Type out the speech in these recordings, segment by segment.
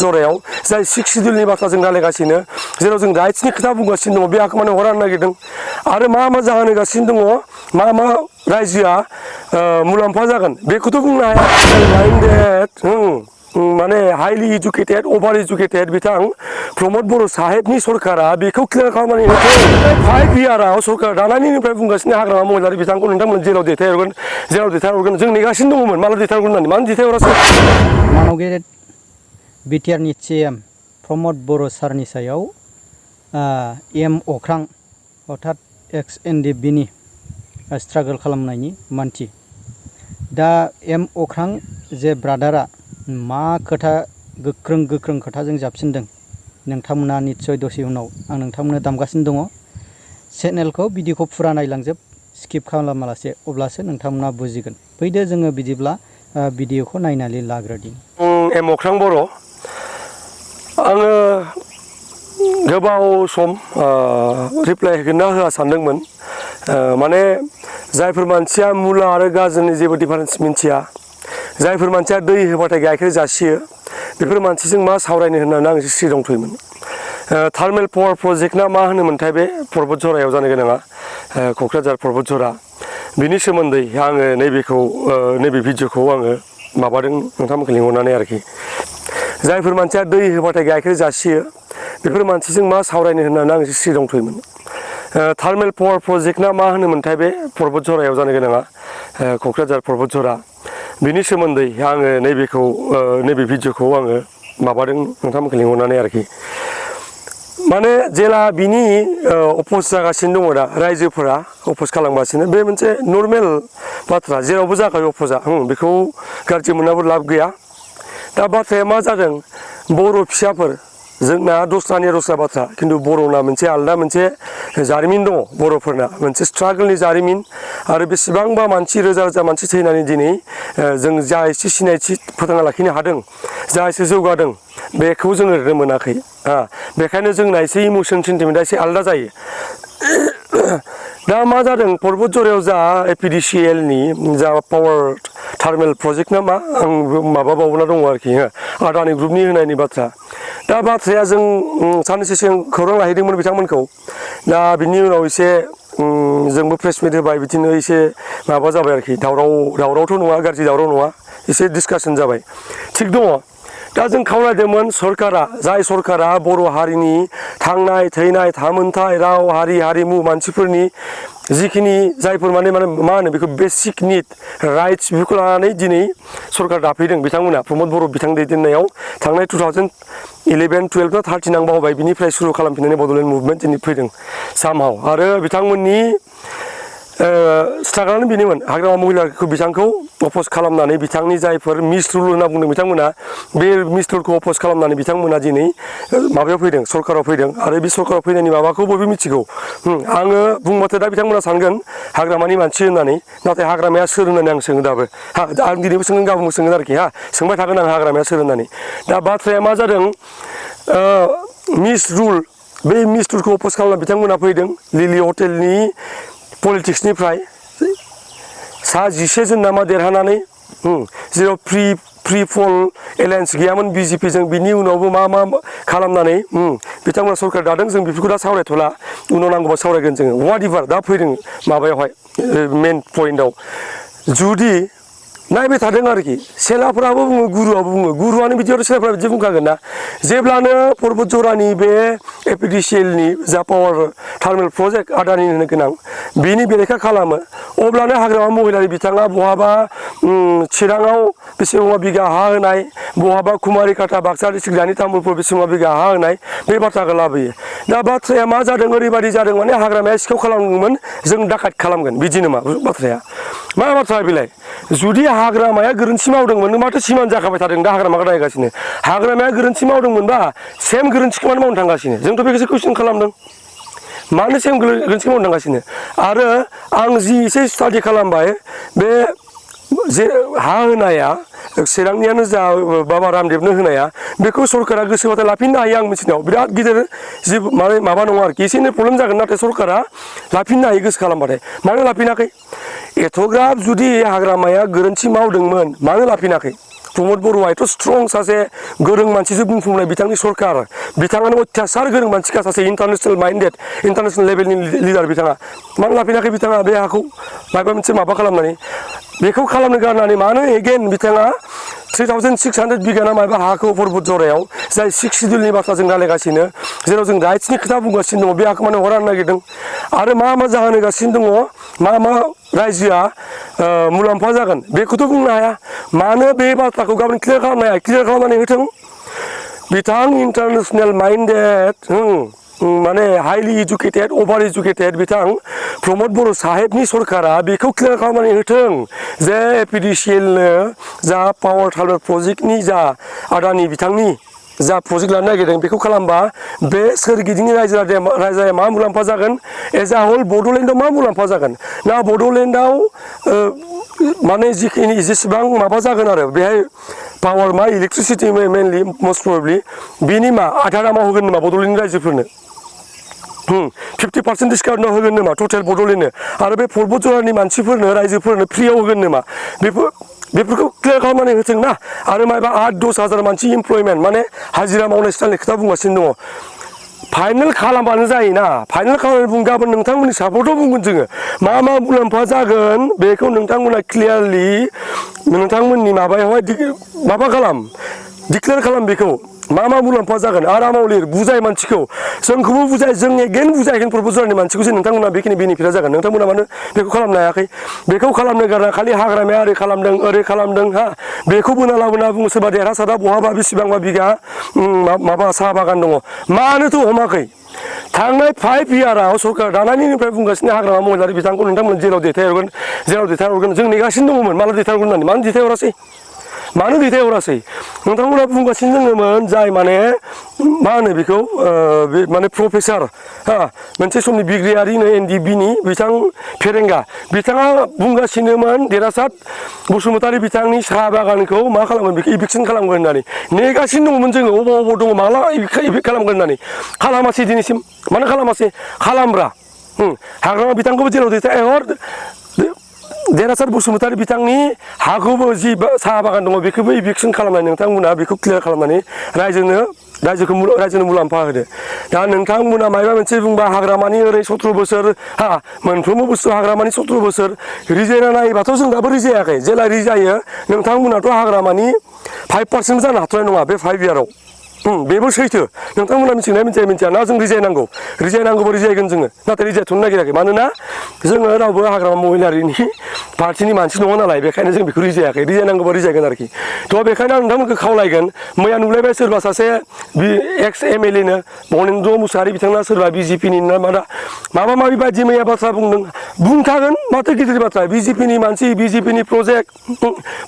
जरायाव जाय 6 शिड्यूलनि बाथ्रा जों रायलायगासिनो जेराव जों राइट्सनि खोथा बुंगासिनो दङ बे हाखौ माने हरनो नागिरदों आरो मा मा जाहोन होगासिनो दङ मा मा रायजोआ मुलाम्फा जागोन बेखौथ' बुंनो हाया माने हाइलि एजुकेटेड ओभार एजुकेटेड बिथां प्रमोद बर' साहेबनि सरकारा बेखौ क्लियार खालामनानै होदों 5 इयाराव सरकार दानायनिफ्राय बुंगासिनो हाग्रामा महिलारि बिथांखौ नोंथांमोन जेराव दैथायहरगोन जों नेगासिनो दङमोन माला दैथायहरगोन होननानै मानो दैथायहरासै मानव बिटिआरनि सिएम प्रमोद बर' सारनि सायाव एम okrang अर्थात एक्स एनडिएफबिनि स्ट्रागल खालामनायनि मानथि दा एम okrang जे ब्रादारा मा खोथा गोख्रों खोथाजों जाबसिनदों नोंथांमोना निस्सय दसे उनाव आं नोंथांमोननो दामगासिनो दङ चेनेलखौ भिडिअखौ फुरा नायलांजोब स्किप खालामालासे अब्लासो नोंथांमोना बुजिगोन फैदो जोङो बिदिब्ला भिडिअखौ नायनानै लाग्रोदिनि एम okrang बर' आङो गोबाव सम रिप्लाइ होगोन ना होआ सानदोंमोन माने जायफोर मानसिया मुला आरो गाजरनि जेबो डिफारेन्स मिन्थिया जायफोर मानसिया दै होबाथाय गाइखेर जासियो बेफोर मानसिजों मा सावरायनो होननानै आं सिरि दंथ'योमोन थार्मेल पावार प्रजेक्ट ना मा होनोमोनथाय बे पर्बतझरायाव जानो गोनाङा क'क्राझार पर्बतझरा बिनि सोमोन्दै आङो नैबे भिडिअखौ आङो माबादों नोंथांमोनखौ लिंहरनानै आरोखि जायफोर मानसिया दै होबाथाय गाइखेर जासियो बेफोर मानसिजों मा सावरायनो होननानै आं सिरि दंथ'योमोन थार्मेल पावार प्रजेक्ट ना मा होनोमोनथाय बे पर्बतझरायाव जानो गोनाङा क'क्राझार पर्बतझरा बिनि सोमोन्दै आङो नैबे भिडिअखौ आङो माबादों नोंथांमोनखौ लिंहरनानै आरोखि माने जेला बिनि अपोज जागासिनो दङ दा रायजोफोरा अपोज खालामगासिनो बे मोनसे नर्मेल बाथ्रा जेरावबो जाखायो अपोजा बेखौ गाज्रि मोननाबो लाब गैया दा बाथ्राया मा जादों बर' फिसाफोर जोंना दस्रा बाथ्रा खिन्थु बर'ना मोनसे आलदा मोनसे जारिमिन दङ बर'फोरना मोनसे स्ट्रागलनि जारिमिन आरो बेसेबांबा मानसि रोजा मानसि थैनानै दिनै जों जा एसे सिनायथि फोथांना लाखिनो हादों जा एसे जौगादों बेखौ जोङो ओरैनो मोनाखै बेखायनो जोंना एसे इमोसन सेन्टिमेन्टआ एसे आलदा जायो दा मा जादों पर्बतझरायाव जा एपिडिसिएलनि जा पावार थार्मेल प्रजेक्ट ना मा आं माबाबावना दङ आरोखि आदानि ग्रुपनि होनायनि बाथ्रा दा बाथ्राया जों साननैसो सिगां खौरां लाहैदोंमोन बिथांमोनखौ दा बिनि उनाव एसे जोंबो प्रेस मिट होबाय बिदिनो एसे माबा जाबाय आरोखि दावरावथ' नङा गाज्रि दावराव नङा एसे डिसकासन जाबाय थिग दङ दा जों खावलायदोंमोन जाय सरकारा बर' हारिनि थांनाय थैनाय थामोनथाय राव हारि हारिमु मानसिफोरनि जिखिनि जायफोर माने मा होनो बेखौ बेसिक निड राइट्स बेफोरखौ लानानै दिनै सरकार दाफैदों बिथांमोना प्रमोद बर' बिथां दैदेननायाव थांनाय 2011-12 ना 13 आं बावबाय बिनिफ्राय सुरु खालामफिननानै बड'लेण्ड मुभमेन्ट दिनै फैदों सामहाव आरो बिथांमोननि स्ट्रागलानो बेनोमोन हाग्रामा महिलारिखौ बिथांखौ अपोज खालामनानै बिथांनि जायफोर मिस रुल होनना बुंदों बिथांमोना बे मिस रुलखौ अपोज खालामनानै बिथांमोना दिनै माबायाव फैदों सरकाराव फैदों आरो बे सरकाराव फैनायनि माबाखौ बयबो मिथिगौ आङो बुंबाथाय दा बिथांमोना सानगोन हाग्रामानि मानसि होननानै नाथाय हाग्रामाया सोर होननानै आं सोङो दाबो आं दिनैबो सोंगोन गाबोनबो सोंगोन आरोखि सोंबाय थागोन आं हाग्रामाया सोर होननानै दा बाथ्राया मा जादों मिस रुल बै मिस रुलखौ अपोज खालामना बिथांमोना फैदों लिलि हटेलनि पलिटिक्सनिफ्राय सा 11 जन नामा देरहानानै जेराव प्रि पल एलायन्स गैयामोन बिजेपिजों बिनि उनावबो मा खालामनानै बिथांमोना सरकार दादों जों बेफोरखौ दा सावरायथ'ला उनाव नांगौबा सावरायगोन जोङो वाट दा फैदों माबायावहाय मेन पइन्टआव जुदि नायबाय थादों आरोखि सेलाफोराबो बुङो गुरुआबो बुङो गुरुआनो बिदियावथ' सेलाफोरा बिदि बुंखागोन ना जेब्लानो पर्बतझरानि बे एपिडिसिएलनि जा पावार थार्मेल प्रजेक्ट आदानि होनो गोनां बिनि बेरेखा खालामो अब्लानो हाग्रामा महिलारि बिथाङा बहाबा चिराङाव बेसेबां बिगा हा होनाय बहाबा कुमारिकाटा बाक्सा डिस्ट्रिक्ट दानि तामुलपुर बेसेबां बिगा हा होनाय बे बाथ्राखौ लाबोयो दा बाथ्राया मा जादों ओरैबायदि जादों माने हाग्रामाया सिखाव खालामदोंमोन जों डाकात खालामगोन बिदि नामा बाथ्राया मा बाथ्रा बेलाय जुदि हाग्रामाया गोरोन्थि मावदोंमोन माथो सिमान जाखाबाय थादों दा हाग्रामाखौ नायगासिनो हाग्रामाया गोरोन्थि मावदोंमोनबा सेम गोरोन्थिखौ मानो मावनो थांगासिनो जोंथ' बेखौसो कुइसन खालामदों मानो सेम गोरोन्थिखौ मावनो थांगासिनो आरो आं जि एसे स्टाडि खालामबाय बे जे हा होनाया चिरांनियानो जा बाबा रामदेबनो होनाया बेखौ सरकारा गोसोबाथाय लाफिननो हायो आं मिथिनायाव बिराद गिदिर जि माबा नङा आरोखि एसे एनै प्रब्लेम जागोन नाथाय सरकारा लाफिननो हायो गोसो खालामबाथाय मानो लाफिनाखै एथ'ग्राब जुदि हाग्रामाया गोरोन्थि मावदोंमोन मानो लाफिनाखै प्रमद बर'आ एथ' स्ट्रं सासे गोरों मानसिजों बुंफबनाय बिथांनि सरकार बिथाङानो अत्यासार गोरों मानसिखा सासे इन्टारनेसनेल माइन्डेड इन्टारनेसनेल लेभेलनि लिडार बिथाङा मानो लाफैनाखै बिथाङा बे हाखौ माबा मोनसे माबा खालामनानै बेखौ खालामनो गारनानै मानो एगेन बिथाङा 3600 बिघा माबा हाखौ पर्बत जरायाव जाय 6 सिडिउलनि बाथ्रा जों रायलायगासिनो जेराव जों राइट्सनि खोथा बुंगासिनो दङ बे हाखौ मानो हरनो नागिरदों आरो मा जाहोन होगासिनो दङ मा रायजोआ मुलाम्फा जागोन बेखौथ' बुंनो हाया मानो बे बाथ्राखौ गाबोन क्लियार खालामनो हाया क्लियार खालामनानै होथों बिथां इन्टारनेसनेल माइन्डेड माने हाइलि इडुकेटेड अभार इडुकेटेड बिथां प्रमद बर' साहेबनि सरकारा बेखौ क्लियार खालामनानै होथों जे एपिडिसिएलनो जा पावार टार्बाइन प्रजेक्टनि जा आदानि बिथांनि जा प्रजेक्ट लानो नागिरदों बेखौ खालामबा बे सोरगिदिंनि रायजोआ मा मुलाम्फा जागोन एज आ होल बड'लेण्डआव मा मुलाम्फा जागोन ना बड'लेण्डआव माने जिखिनि जेसेबां माबा जागोन आरो बेहाय पावार मा इलेक्ट्रिसिटि मेनलि मस्ट प्रबेबलि बिनि मा आधा दामाव होगोन नामा बड'लेण्डनि रायजोफोरनो 50% डिसकाउन्ट होगोन नामा टटेल बड'लेण्डनो आरो बे पर्बत जरानि मानसिफोरनो रायजोफोरनो फ्रियाव होगोन नामा बेफोरखौ क्लियार खालामनानै होथों ना आरो माबा 8-10 हाजार मानसि इमप्लयमेन्ट माने हाजिरा मावनाय स्टाइलनि खोथा बुंगासिनो दङ फाइनेल खालामबानो जायोना फाइनेल खालामनानै बुं गाबोन नोंथांमोननि सापर्टआव बुंगोन जोङो मा मुलाम्फा जागोन बेखौ नोंथांमोना क्लियारलि नोंथांमोननि माबायावहाय माबा खालाम डिक्लेयार खालाम बेखौ मा मुलाम्फा जागोन आरामाव लिर बुजाय मानसिखौ जोंखौबो बुजाय जों एगेन बुजायगोन पर्बत जरानि मानसिखौ जे नोंथांमोना बेखिनि बेनिफिटआ जागोन नोंथांमोना मानो बेखौ खालामनो हायाखै बेखौ खालामनो गारना खालि हाग्रामाया ओरै खालामदों हा बेखौ बोना लाबोना बुङो सोरबा देरहासारा बहाबा बेसेबांबा बिघा माबा साहा बागान दङ मानोथ' हमाखै थांनाय 5 इयाराव सरकार दानायनिफ्राय बुंगासिनो हाग्रामा महिलारि बिथांखौ नोंथांमोन जेराव दैथायहरगोन जों नेगासिनो दङमोन माला दैथायहरगोन होननानै मानो दैथायहरासै नोंथांमोना बुंगासिनो दङमोन जाय माने मा होनो बेखौ माने प्रफेसार मोनसे समनि बिग्रायारिनो एनडिबिनि बिथां फेरेंगा बिथाङा बुंगासिनोमोन देरहासार बसुमतारी बिथांनि साहा बागानखौ मा खालामगोन बेखौ इभिक्सन खालामगोन होननानै नेगासिनो दङमोन जोङो अबाव दङ माला इभिक्ट खालामगोन होननानै खालामासै दिनैसिम मानो खालामासै खालामब्रा हाग्रामा बिथांखौबो जेराव दैथायहर देरहासार बसुमतारी बिथांनि हाखौबो जि साहा बागान दङ बेखौबो इभिक्सन खालामनानै नोंथांमोना बेखौ क्लियार खालामनानै रायजोनो मुलाम्फा होदो दा नोंथांमोना माबा मोनसे बुंबा हाग्रामानि ओरै 17 बोसोर मोनफ्रोमबो बुस्थु हाग्रामानि 17 बोसोर रिजायना नायोबाथ' जों दाबो रिजायाखै जेला रिजायो नोंथांमोनाथ' हाग्रामानि 5% जानो हाथ'नाय नङा बे 5 इयाराव बेबो सैथो नोंथांमोना मिथिया ना जों रिजायनांगौबो रिजायगोन जोङो नाथाय रिजायथ'नो नागिराखै मानोना जोङो रावबो हाग्रामा महिलारिनि पार्टिनि मानसि नङा नालाय बेखायनो जों बेखौ रिजायनांगौबा रिजायगोन आरोखि थ' बेखायनो आं नोंथांमोनखौ खावलायगोन मैया नुलायबाय सोरबा सासे एक्स एमएलए नो बनेन्द्र मुसाहारि बिथाङा सोरबा बिजेपिनि माबा माबि बायदि मैया बाथ्रा बुंखागोन माथो गिदिर बाथ्रा बिजेपिनि मानसि बिजेपिनि प्रजेक्ट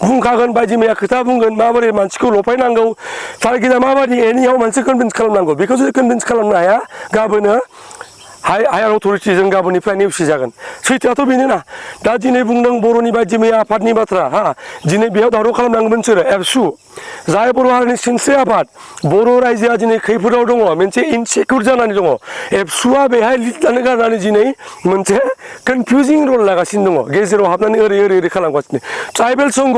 बुंखागोन बायदि मैया खोथा बुंगोन माबोरै मानसिखौ लफायनांगौ टारगेटआ माबायदि एनिहाव मानसि कनभिन्स खालामनांगौ बेखौ जुदि कनभिन्स खालामनो हाया गाबोनो हायार अथरिटिजों गाबोननिफ्राय नेवसिजागोन सैथोआथ' बेनो ना दा दिनै बुंदों बर'नि बायदि मैया आफादनि बाथ्रा दिनै बेयाव दावराव खालामनांगोन सोरो एबसु जाय बर' हारिनि सिनस्रि आफाद बर' रायजोआ दिनै खैफोदाव दङ मोनसे इनसिकिउर जानानै दङ एबसुआ बेहाय लिड लानो गारनानै दिनै मोनसे कनफिउजिं रल लागासिनो दङ गेजेराव हाबनानै ओरै खालामगासिनो ट्राइबेल संघ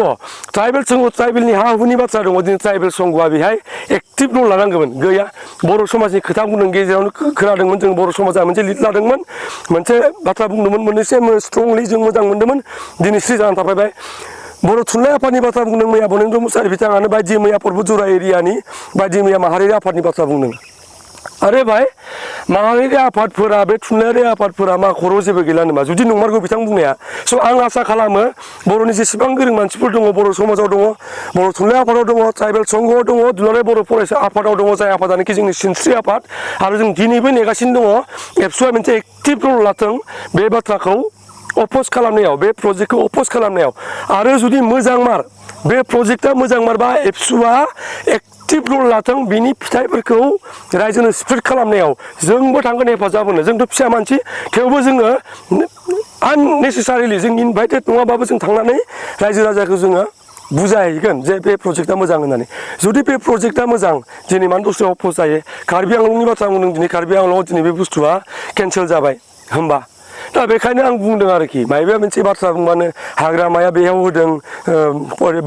ट्राइबेलनि हा हुनि बाथ्रा दङ दिनै ट्राइबेल संघआ बेहाय एक्टिभ रल लानांगौमोन गैया बर' समाजनि खोथा बुंदों गेजेरावनो खोनादोंमोन जों बर' समाजा मोनसे लिड लादोंमोन मोनसे बाथ्रा बुंदोंमोन मोननैसो स्ट्रंलि जों मोजां मोनदोंमोन दिनै स्रि जानानै थाफैबाय बर' थुनलाइ आफादनि बाथ्रा बुंदों मैया बनेन्द्र मुसाहारि बिथाङानो बायदि मैया पर्बत जरा एरियानि बायदि मैया माहारियारि आफादनि बाथ्रा बुंदों आरे भाई माहारियारि आफादफोरा बे थुनलाइयारि आफादफोरा मा खर'आव जेबो गैला नामा जुदि नंमारगौ बिथां बुंनाया स' आं आसा खालामो बर'नि जेसेबां गोरों मानसिफोर दङ बर' समाजाव दङ बर' थुनलाइ आफादाव दङ ट्राइबेल संघआव दङ दुलाराय बर' फरायसा आफादाव दङ जाय आफादानोखि जोंनि सिनस्रि आफाद आरो जों दिनैबो नेगासिनो दङ एबसुआ मोनसे एक्टिभ रल लाथों बे बाथ्राखौ अपोज खालामनायाव बे प्रजेक्टखौ अपोज खालामनायाव आरो जुदि मोजांमार बे प्रजेक्टआ मोजांमार बा एबसुआ एक्टिभ रल लाथों बिनि फिथाइफोरखौ रायजोनो स्प्रेड खालामनायाव जोंबो थांगोन हेफाजाब होनो जोंथ' फिसा मानसि थेवबो जोङो आननेसेसारिलि जों इनभाइटेड नङाबाबो जों थांनानै रायजो राजाखौ जोङो बुजायहैगोन जे बे प्रजेक्टआ मोजां होननानै जुदि बे प्रजेक्टआ मोजां दिनै मानो दस्रायाव अपोज जायो कार्बि आंलंनि बाथ्रा बुंदों दिनै कार्बि आंलंआव दिनै बे बुस्थुआ केन्सेल जाबाय होमबा दा बेखायनो आं बुंदों आरोखि मायबा मोनसे बाथ्रा बुंबानो हाग्रामाया बेयाव होदों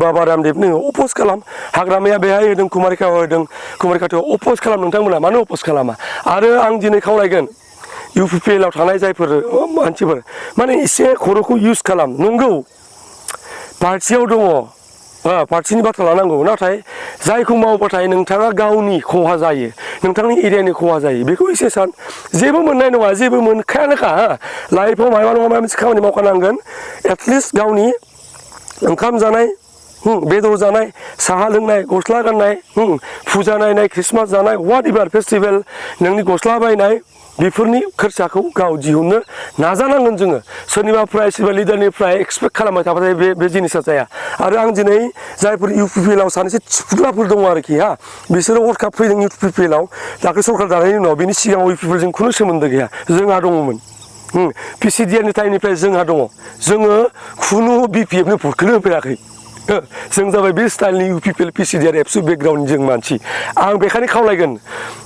बाबा रामदेबनो अपस खालाम हाग्रामाया बेहाय होदों कुमारिकायाव होदों कुमारिकायाव अपस खालाम नोंथांमोना मानो अपस खालामा आरो आं दिनै खावलायगोन UPPL आव थानाय जायफोर मानसिफोर माने एसे खर'खौ इउज खालाम नंगौ पार्टियाव दङ पार्टिनि बाथ्रा लानांगौ नाथाय जायखौ मावबाथाय नोंथाङा गावनि खहा जायो नोंथांनि एरियानि खहा जायो बेखौ एसे सान जेबो मोननाय नङा जेबो मोनखायानोखा लाइफआव माबा नङा माबा मोनसे खामानि मावखानांगोन एटलिस्ट गावनि ओंखाम जानाय बेदर जानाय साहा लोंनाय गस्ला गाननाय फुजा नायनाय ख्रिस्टमास जानाय वाट एभार फेस्टिभेल नोंनि गस्ला बायनाय बेफोरनि खरसाखौ गाव दिहुननो नाजानांगोन जोङो सोरनिबाफ्राय सोरबा लिडारनिफ्राय एक्सपेक्ट खालामबाय थाबाथाय बे जिनिसा जाया आरो आं दिनै जायफोर UPPL आव सानैसो थिफुलाफोर दङ आरोखि बिसोरो हरखाब फैदों UPPL आव दाख्लै सरकार दानायनि उनाव बिनि सिगाङाव UPPL जों खुनु सोमोन्दो गैया जोंहा दङमोन PCDR नि टाइमनिफ्राय जोंहा दङ जोङो खुनु BPF नो भटखौनो होफेराखै जों जाबाय बे स्टाइलनि UPPL PCDR एबसु बेकग्राउन्डनि जों मानसि आं बेखायनो खावलायगोन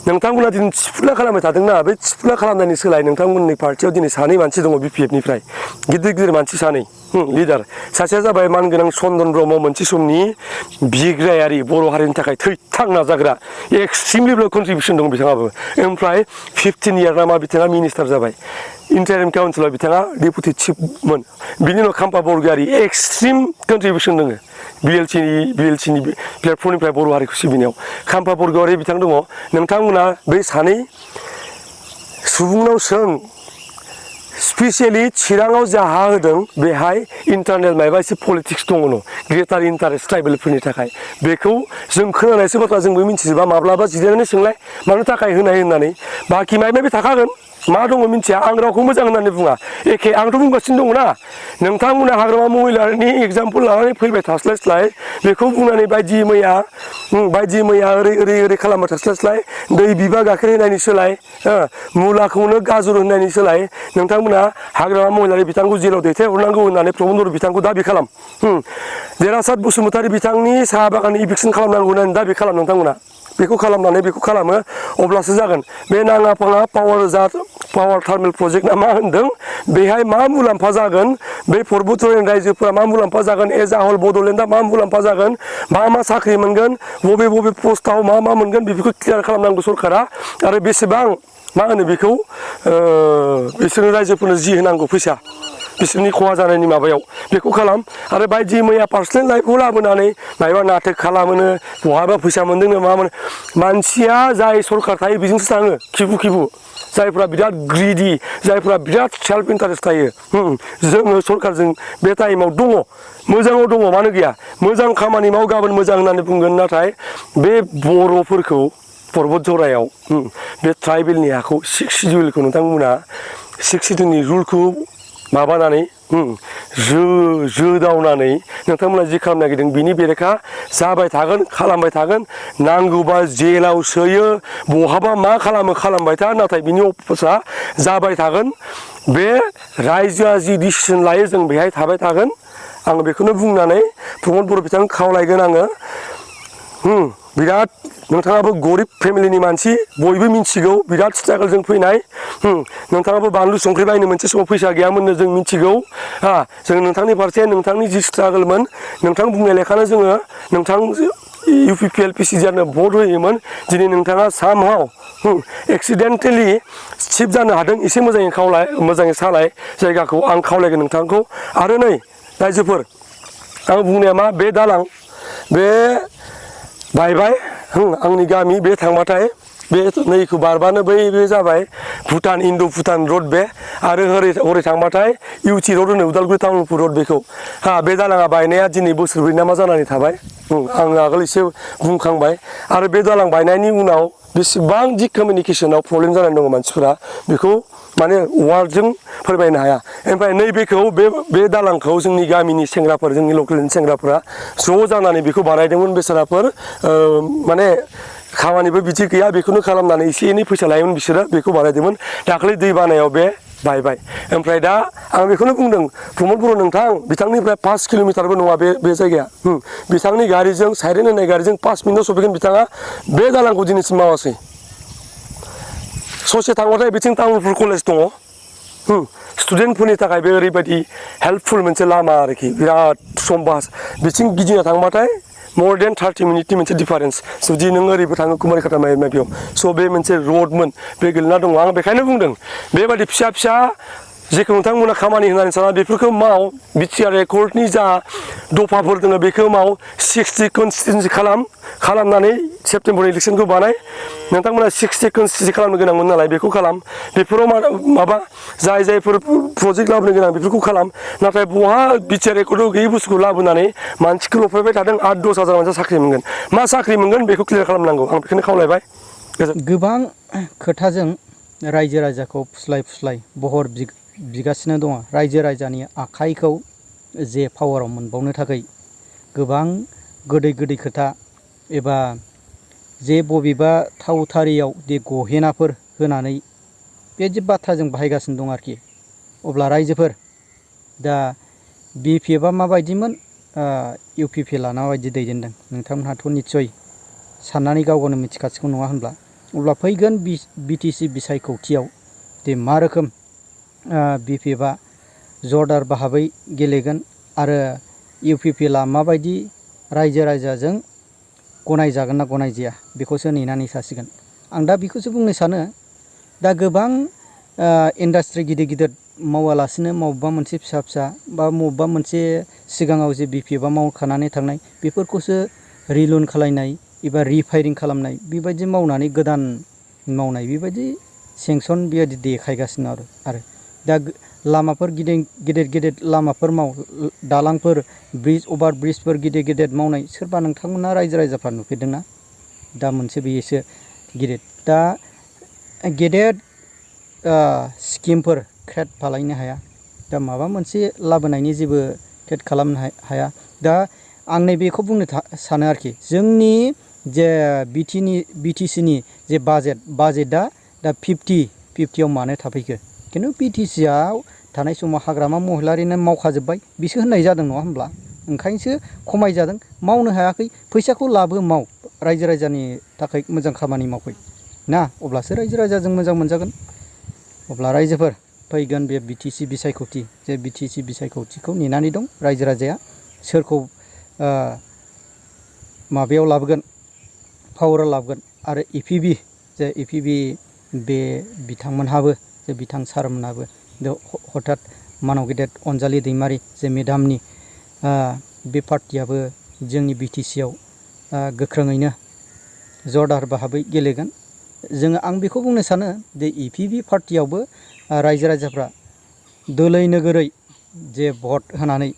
नोंथांमोना दिनै थिफुला खालामबाय थादोंना बे थिफुला खालामनायनि सोलाय नोंथांमोननि पार्टियाव दिनै सानै मानसि दङ BPF निफ्राय गिदिर गिदिर मानसि सानै लिडार सासेया जाबाय मानगोनां चन्दन ब्रह्म मोनसे समनि बिग्रायारि बर' हारिनि थाखाय थैथां नाजाग्रा एक्सट्रिम लेभेलाव कन्ट्रिबिउसन दं बिथाङाबो ओमफ्राय 15 इयार नामा बिथाङा मिनिस्टार जाबाय इन्टारिम काउन्सिलाव बिथाङा डेपुटि चिफमोन बिनि उनाव खाम्फा बरगयारि एक्सट्रिम कन्ट्रिबिउसन दङ BLC नि प्लेटफर्मनिफ्राय बर' हारिखौ सिबिनायाव खाम्फा बरगयारि बिथां दङ नोंथांमोना बे सानै सुबुंनाव सों स्पेसियेलि चिराङाव जाहा होदों बेहाय इन्टारनेल मायबा एसे पलिटिक्स दङ ग्रेटार इन्टारेस्ट ट्राइबेलफोरनि थाखाय बेखौ जों खोनानायसो बाथ्रा जोंबो मिथिजोबा माब्लाबा जिरायनानै सोंलाय मानो थाखाय होनाय होननानै बाखि मायबा मायबि थाखागोन मा दङ मिथिया आं रावखौ मोजां होननानै बुङा एखे आंथ' बुंगासिनो दङ ना नोंथांमोना हाग्रामा महिलारिनि एग्जाम्पल लानानै फैबाय थास्लायस्लाय बेखौ बुंनानै बायदि मैया ओरै खालामबाय थास्लायस्लाय दै बिबा गाइखेर होनायनि सोलाय मुलाखौनो गाजर होनायनि सोलाय नोंथांमोना हाग्रामा महिलारि बिथांखौ जेलाव दैथायहरनांगौ होननानै प्रमद बर' बिथांखौ दाबि खालाम देरहासात बसुमतारी बिथांनि साहा बागाननि इभिक्सन खालामनांगौ होननानै दाबि खालाम नोंथांमोना बेखौ खालामो अब्लासो जागोन बे नाङा फाङा पावार टार्मिनेल प्रजेक्ट ना मा होनदों बेहाय मा मुलाम्फा जागोन बे पर्बतयारि रायजोफोरा मा मुलाम्फा जागोन एज आ हल बड'लेण्डआ मा मुलाम्फा जागोन मा साख्रि मोनगोन बबे पस्टआव मा मोनगोन बेफोरखौ क्लियार खालामनांगौ सरकारा आरो बेसेबां मा होनो बेखौ बिसोरनो रायजोफोरनो जि होनांगौ फैसा बिसोरनि खहा जानायनि माबायाव बेखौ खालाम आरो बायदि मैया पार्सनेल लाइफखौ लाबोनानै मायबा नाटक खालामोनो बहाबा फैसा मोनदोंनो मा मोनो मानसिया जाय सरकार थायो बेजोंसो थाङो खिबु जायफ्रा बिराद ग्रिडि जायफ्रा बिराद सेल्फ इन्टारेस्ट थायो जोङो सरकारजों बे टाइमाव दङ मोजाङाव दङ मानो गैया मोजां खामानि माव गाबोन मोजां होननानै बुंगोन नाथाय बे बर'फोरखौ पर्बत जरायाव बे ट्राइबेलनि हाखौ 6 सिडिउलखौ नोंथांमोना 6 सिडिउलनि रुलखौ माबानानै जोदावनानै नोंथांमोना जि खालामनो नागिरदों बिनि बेरेखा जाबाय थागोन खालामबाय थागोन नांगौबा जेलाव सोयो बहाबा मा खालामबाय था नाथाय बिनि अफिसा जाबाय थागोन बे रायजोआ जि डिसिसन लायो जों बेहाय थाबाय थागोन आं बेखौनो बुंनानै प्रमद बर' बिथांखौ खावलायगोन आङो बिराद नोंथाङाबो गरिब फेमिलिनि मानसि बयबो मिथिगौ बिराद स्ट्रागलजों फैनाय नोंथाङाबो बानलु संख्रि बायनो मोनसे समाव फैसा गैयामोननो जों मिथिगौ जों नोंथांनि फारसे नोंथांनि जि स्ट्रागलमोन नोंथां बुंनाय लेखानो जोङो नोंथां UPPL PCDRनो भट होयोमोन दिनै नोंथाङा सामहाव एक्सिडेन्टेलि चिफ जानो हादों एसे मोजाङै सालाय जायगाखौ आं खावलायगोन नोंथांखौ आरो नै रायजोफोर आं बुंनाया मा बे दालां बे बायबाय आंनि गामि बे थांबाथाय बे नैखौ बारबानो बे जाबाय भुटान इन्ड' भुटान रड बे आरो हरै थांबाथाय UT रड होनो उदालगुरि टाउनपुर रड बेखौ बे दालाङा बायनाया दिनै बोसोरब्रै नामा जानानै थाबाय आं आगोल एसे बुंखांबाय आरो बे दालां बायनायनि उनाव बेसेबां जि कमिउनिकेसनाव प्रब्लेम जानानै दङ मानसिफोरा बेखौ माने वार्डजों फोरमायनो हाया ओमफ्राय नैबेखौ बे दालांखौ जोंनि गामिनि सेंग्राफोर जोंनि लकेलनि सेंग्राफोरा ज' जानानै बेखौ बानायदोंमोन बेसाराफोर माने खामानिबो बिदि गैया बेखौनो खालामनानै एसे एनै फैसा लायोमोन बिसोरो बेखौ बानायदोंमोन दाख्लै दै बानायाव बे बायबाय ओमफ्राय दा आं बेखौनो बुंदों प्रमद बर' नोंथां बिथांनिफ्राय 5 किल'मिटारबो नङा बे जायगाया बिथांनि गारिजों साइरेन होनाय गारिजों 5 मिनिटाव सफैगोन बिथाङा बे दालांखौ दिनैसिम मावासै ससे थांबाथाय बिथिं तामुलपुर कलेज दङ स्टुडेन्टफोरनि थाखाय बे ओरैबायदि हेल्पफुल मोनसे लामा आरोखि बिराद समबास बिथिं गिदिंना थांबाथाय more than 30 मिनिटनि मोनसे डिफारेन्स जुदि नों ओरैबो थाङो कुमारिखाता माबायाव स' बे मोनसे रोडमोन बे गोलैना दङ आं बेखायनो बुंदों बेबायदि फिसा फिसा जेखौ नोंथांमोना खामानि होननानै साना बेफोरखौ माव बिटिआर एकर्डनि जा दफाफोर दङ बेखौ माव 60 कनस्टिटुन्सि खालामनानै सेप्तेम्बर इलेक्सनखौ बानाय नोंथांमोना 60 कनस्टिटुन्सि खालामनो गोनांमोन नालाय बेखौ खालाम बेफोराव माबा जायफोर प्रजेक्ट लाबोनो गोनां बेफोरखौ खालाम नाथाय बहा बिटिआर एकर्डआव गैयै बुस्थुखौ लाबोनानै मानसिखौ लफायबाय थादों 8-10 हाजार मानसिया साख्रि मोनगोन मा साख्रि मोनगोन बेखौ क्लियार खालामनांगौ आं बेखौनो खावलायबाय गोबां खोथाजों रायजो राजाखौ फुस्लाय बहर बिगासिनो दङ रायजो राजानि आखाइखौ जे पावाराव मोनबावनो थाखाय गोबां गोदै खोथा एबा जे बबेबा थावथारियाव जे गहेनाफोर होनानै बेबायदि बाथ्राजों बाहायगासिनो दं आरोखि अब्ला रायजोफोर दा बिपिएफआ माबायदिमोन इउपिपि लाना माबायदि दैदेनदों नोंथांमोनहाथ' निस्सय साननानै गावनो मिथिखासिगौ नङा होनब्ला अब्ला फैगोन बिटिसि बिसायख'थियाव दे मा रोखोम बिपिएफआ जरदार भाबै गेलेगोन आरो इउपिपि ला माबायदि रायजो राजाजों गनायजागोन ना गनायजाया बेखौसो नेनानै थासिगोन आं दा बेखौसो बुंनो सानो दा गोबां इन्डास्ट्रि गिदिर मावालासिनो मबेबा मोनसे फिसा बा मबेबा मोनसे सिगाङाव जे बिपिएफआ मावखानानै थांनाय बेफोरखौसो रिलुन खालायनाय एबा रिफायरिं खालामनाय बेबायदि मावनानै गोदान मावनाय बेबायदि सेंसन बेबायदि देखायगासिनो आरो दा लामाफोर गिदिर लामाफोर माव दालांफोर ब्रिज अभार ब्रिजफोर गिदिर मावनाय सोरबा नोंथांमोना रायजो राजाफ्रा नुफेरदोंना दा मोनसे बेसो गिदिर दा गेदेर स्किमफोर क्रियेट खालामनो हाया दा माबा मोनसे लाबोनायनि जेबो क्रियेट खालामनो हाया दा आं नैबेखौ बुंनो सानो आरोखि जोंनि जे बिटिसिनि जे बाजेटआ दा 50-50आव मानो थाफैखो खिन्थु बिटिसिआव थानाय समाव हाग्रामा महिलारिनो मावखाजोब्बाय बिसो होननाय जादों नङा होमब्ला ओंखायनोसो खमाय जादों मावनो हायाखै फैसाखौ लाबो माव रायजो राजानि थाखाय मोजां खामानि मावफै ना अब्लासो रायजो राजाजों मोजां मोनजागोन अब्ला रायजोफोर फैगोन बे बिटिसि बिसायख'थि जे बिटिसि बिसायख'थिखौ नेनानै दं रायजो राजाया सोरखौ माबायाव लाबोगोन पावाराव लाबोगोन आरो इपिबि बे बिथांमोनहाबो जे बिथां सारमोनहाबो हथात मानाव गेदेर अनजालि दैमारि जे मेदामनि बे पार्टियाबो जोंनि बिटिसिआव गोख्रोङैनो जरदार भाबै गेलेगोन आं बेखौ बुंनो सानो जे इपिबि पार्टियावबो रायजो राजाफ्रा दोलै नोगोरै जे भट होनानै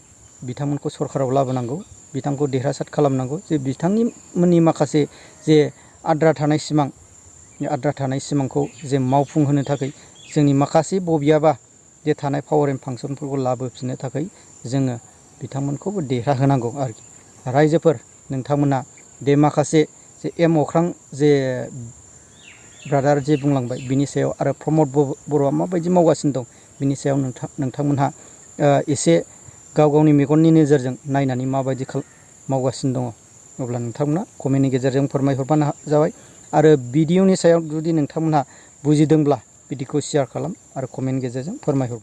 बिथांमोनखौ सरकाराव लाबोनांगौ बिथांखौ देरहासार खालामनांगौ जे बिथांमोननि माखासे जे आद्रा थानाय सिमांखौ जे मावफुंहोनो थाखाय जोंनि माखासे बबेयाबा जे थानाय पावार एन्ड फांसनफोरखौ लाबोफिननो थाखाय जोङो बिथांमोनखौबो देरहाहोनांगौ आरोखि रायजोफोर नोंथांमोना बे माखासे जे अख्रां जे ब्रादार जे बुंलांबाय बिनि सायाव आरो प्रमद बर'आ माबायदि मावगासिनो दं बिनि सायाव नोंथांमोनहा एसे गावनि मेगननि नोजोरजों नायनानै माबायदि मावगासिनो दङ अब्ला नोंथांमोना कमेन्टनि गेजेरजों फोरमायहरबानो जाबाय आरो भिडिअनि सायाव जुदि नोंथांमोनहा बुजिदोंब्ला भिडिअखौ शेयार खालाम आरो कमेन्ट गेजेरजों फोरमायहर